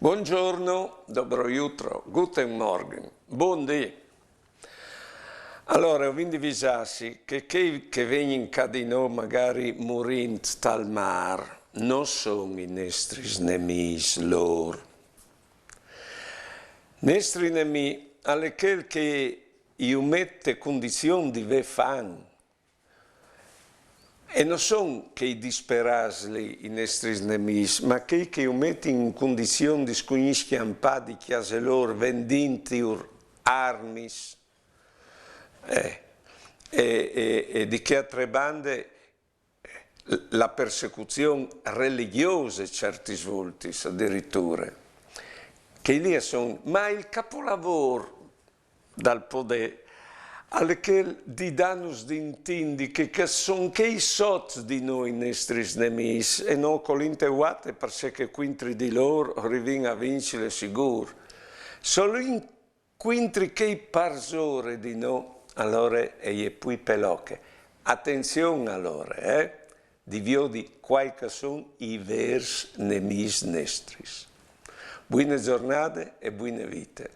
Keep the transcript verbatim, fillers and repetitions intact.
Buongiorno, dobro jutro, guten Morgen, bundì. Alore, o vin di visâsi che chei che vegnin ca di nô magari murint tal mâr, no son i nestris nemîs lôr. Nestri nemî al è chel che ju met te condizion di vê fam. E no son chei disperâts li i nestris nemîs, ma chei che ju metin in condizion di scugnî scjampâ di cjase lôr vendint lôr armis. Eh, e, e, e di chê altre bande la persecuzion religjose ciertis voltis adiriture. Chei li a son, ma il capolavôr dal podê al è chel di dânus di intindi che, che a son chei sot di nô i nestris nemîs, e nô o colìn te vuate parcè che cuintri di lôr o rivìn a vincile sigûr. Solo in cuintri chei parsore di nô, alore e je plui peloche. Atenzion alore, eh? Di viodi cuâi che a son i vêrs nemîs nestris. Buine zornade e buine vite.